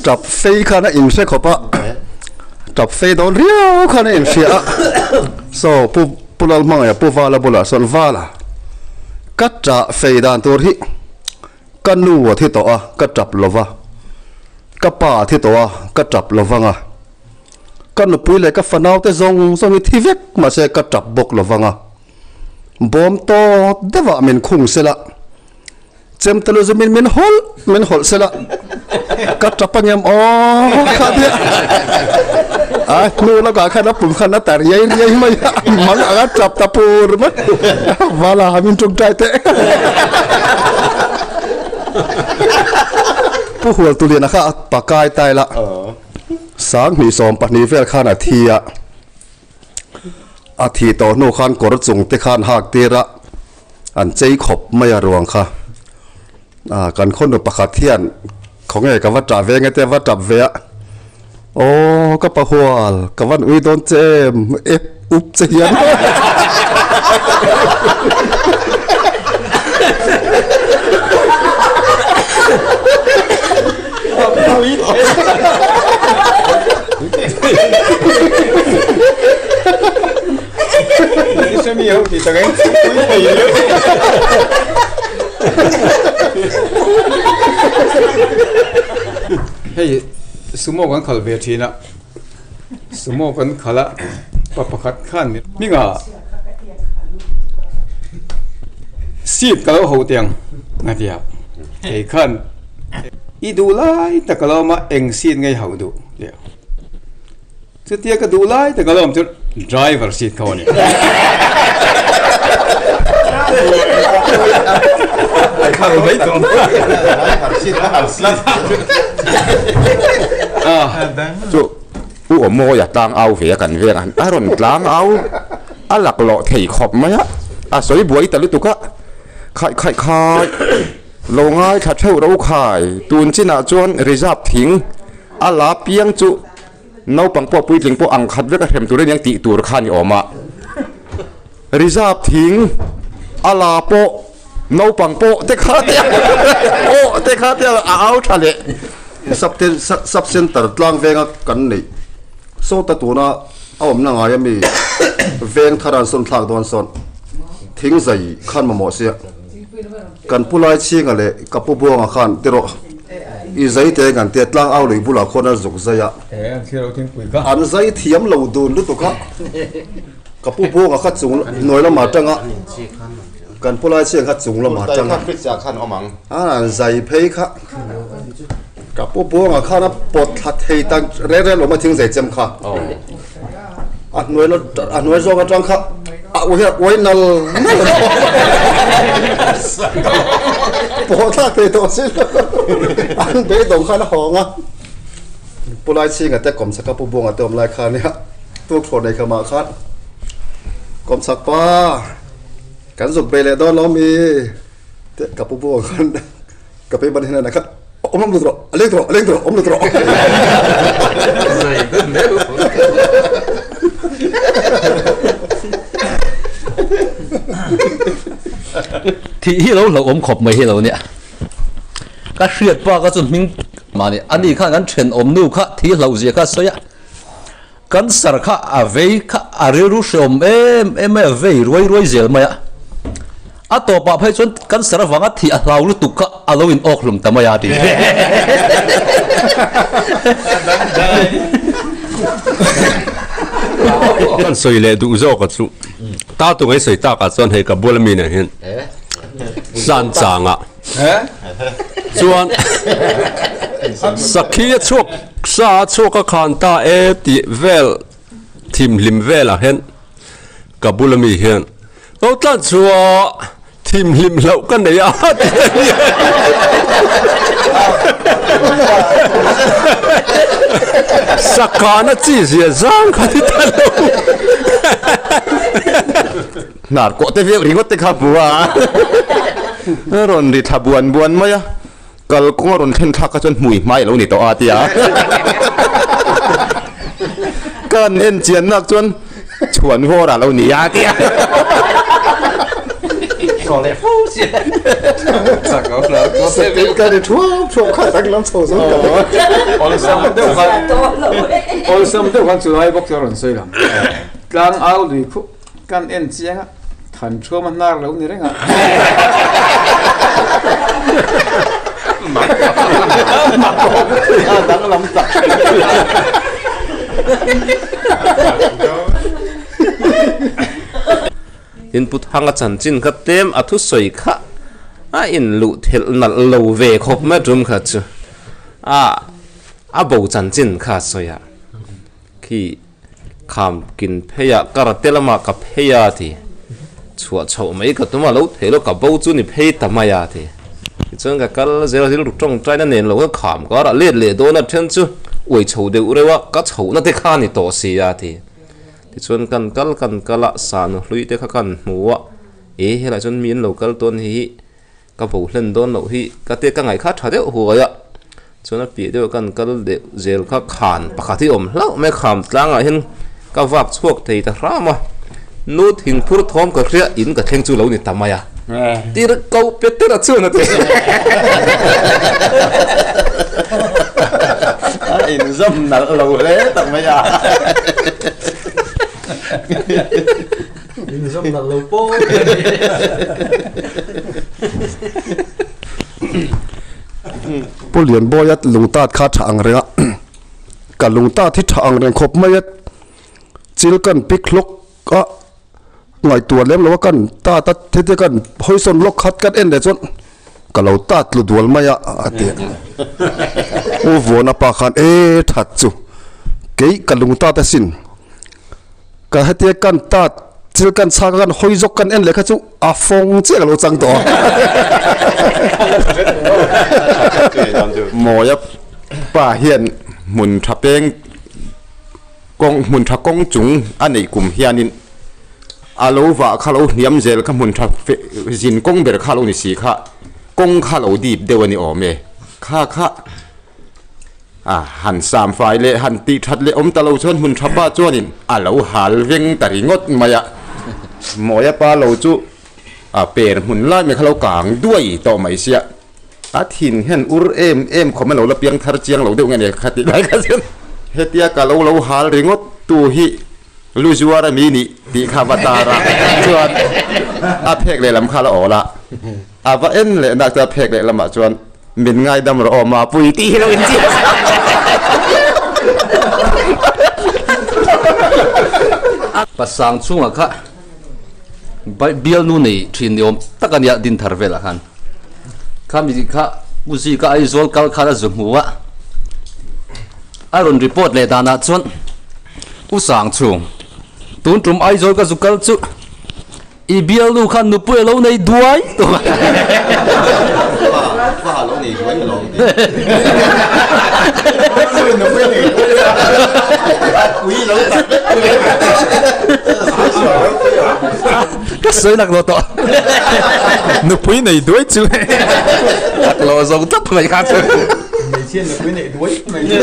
Tap fei khan a inhre khawp a, tap fei dawn riau khan a inhria a. Saw Pu Pu Lalhmangaia Pu Vala bulah sawn Vala, ka tah fei dan tur hi ka nu a thi tawh a, ka tap lo va, ka pa a thi tawh a, ka tap lo vang a, ka nupui leh ka fanaute zawng zawng hi thi vek mahse ka tap bawk lo vang a, bawm tawt deuhah min khung sela. Chemtelu chu min min hawlh min hawlh sela ka tap angem aw kha tia a hnu lakah khan a pum khan a tar riai riai mai a mang anga tap ta pur mai vala min tawngtai teh Pu Hualtuliana kha a pakai tai la 20 20 vel khan a thi a a thi tawh hnu khan kawr chung te khan hak tir a. An chei khawp mai a ruang kha. Ah kan khawnu pakhat hian khawnge ka va tah ve nge te a va tap ve a, Aw ka pahual ka van ui dawn che em ep up che hian. Hei sumo kan khalh ve thin a sumo kan khalh a pa pakhat khan hming ah seat ka lo ho teh ang a ti a kei khan i duh lai tak a lo awm a eng seat nge i hauh duh tih a. Chutia ka duh lai tak alawm chu driver seat kho a ni. Chu U Awmawia tlang au ve a kan veng a, a rawn tlang au a laklawh thei khawp mai a, a sawi buai ta lutuk a, khaih khaih khai lo ngaithla theuh ro khai tun chinah chuan reserve thing a la piang chu Naupang pawh puitling pawh ang khat vek a hrem tur a niang tih tur kha a ni awm a. Reserve thing a la pawh naupang pawh te kha te aw te kha te a au tha leh. Sub sub center tlang venga kan neih sawta tuna a awmna ngai ami veng thar an sawn thlak dawn sawn thing zai khan mamawh sia. Kan pu lai chhinga leh ka pu buanga khan ti rawh i zai te ngan tia tlang au lui bulah khuan a zuk zai a, an zai thiam lo dun lutuk a, ka pu buanga kha chung hnuai lamah atanga kan pu lai chhinga kha chung lamah atanga an zai phei kha ka pu buanga khan a pawt thla thei tak reng reng lo mai thing zai chem kha a hnuai a hnuai zawng atang kha a ui a uai nal nal pawh thlak thei tawh si an beidawng khan a hawng a pu lai chhinga te kawm chak a pu buanga te awm lai khan nia tuk thlawh nei khamah khan kawm chak pa kan zuk bei leh dawn lo mi te ka pu buanga khan Ka pe ban hian a khat awm awm lut rawh, a leng rawh, a leng rawh, awm lut rawh. Thih hi lo hlauhawm khawp mai hi lo nia. Ka hriat pa kha chu hming mahni ani khan kan thenawm nu kha thi hlauh zia kha a sawi a. Cancer kha a vei kha a rilru hreawm em em mai a, vei ruai ruai zel mai a. A tawpah phei chuan cancer avanga thih a hlau lutuk kha a lo in awk hlum ta mai a ti. Kan sawi leh duh zawk a chu ta tu ngai sawi tak ah chuan hei ka bula mi nen hian hlan chang ah Chuan sakhi a chhuak sa a chhuak a khan ta e tih vel thimhlim velah hian ka bula mi hian lo tlan chhuah a thimhlim hlauh ka nei a ti ta ni a. Sakana chi zia zang kha ti ta lo. Hnar kawh te viau ringawt te kha hmu a, a rawn ri thla buan buan mai a, kalkawng a rawn thlen thlak kha chuan hmui hmai a lo ni tawh a tia ka han en chian nak chuan chhuan vawr a lo ni a tia. chhuak leh fo si. Chak lo hlau tawh. Sakei ka ni thuam thuam kha danglam chho zo ka ni. Awlsam deuh khan awlsam deuh khan chulai bawk chu a rawn sawi lang. Tlang au lui khup kan en chiang a, than thuam a hnar lo ni reng a. Danglam tak. Tin Pu Thanga chanchin kha tlem a thusawi kha a inluh thelh nalh lo ve khawp mai tum kha chu a a bo chanchin kha a sawi a, khi kham kin phei ah kar te lamah ka phei a ti chhuah chhoh mai ka tum a lo thei lo ka bo chu ni phei ta mai a ti tichuan ka kal zel a rilru tawngtaina nen lo khan kham karah let leh dawn a then chu uai chho deuh reuh a ka chhohna te kha a ni tawh si a ti. Tichuan kan kal kan kal a, sahnu hlui te kha kan hmu a, e helaiah chuan mi an lo kal tawn hi ka bo hlen dawn loh hi ka te ka ngaih kha tha deuh huai a, chuan a piah deuh kan kal deuh zel kha khan pakhat hi a awm hlauh mai a, kham tlangah hian ka vak chhuak thei ta hram a, nu thingphur thawm ka hria in ka thleng chu lo ni ta mai a, tir ko pe ter a chuan a ti. A inzawm nalh lo hle tak mai a. Inzawm nalh lo pawh. Pu Lianbawia lungtat kha tha ang reng a, ka lungtat hi tha ang reng khawp mai a, chil kan pik hlawk a, ngaihtuah lem lo a kan tat a heti kan hawisawn lawk khat kan en leh chuan ka lo tat tlu dual mai a a ti a u vuana pa khan e that chu kei ka lung tat asin ka hetia kan tat thil kan chhak a kan hawi zawk kan en leh kha chu a fawng chiah ka lo chang tawh a Mawia pa hian hmun tha peng Kawng hmun tha kawng chung a neih kum hianin a lo vah kha lo hniam zel kha hmun tha zin kawng ber kha lo ni si kha kawng kha lo dip deuh a ni awm e. Kha kha a han sam fai leh han tih that leh awm ta lo chuan hmun tha pa chuanin a lo hal veng ta ringawt mai a. Mawia pa lo chu a per hmun lai mai kha lo kang duai tawh mai sia. A thin hian ur em em khawm a lo la piang thar chiang lo deuh nge ni kha tih lai kha chuan hetia ka lo lo hal ringawt tu hi lu zuar a mi nih tih kha va tar a chuan a phek leh lam kha la awl a a va en leh nak chuan a phek leh lamah chuan min ngaidam rawh aw mapui tih hi lo inziak Pasang chhungah kha bialnu nei thin ni awm tak a nia dinthar velah khan. Khami kha Pu Zika Aizawl kal khan a zu hmu a, a rawn report leh danah chuan U Sangchhung, tun tum Aizawl ka zu kal chu i bialnu khan nupui a lo nei duai tawh a. Pa lo nei duai alawm ti. Ka sawi laklawh tawh. Nupui nei duai chu. Laklawh zo tlat mai kha chu. Hmeichhia nupui nei duai mai chu.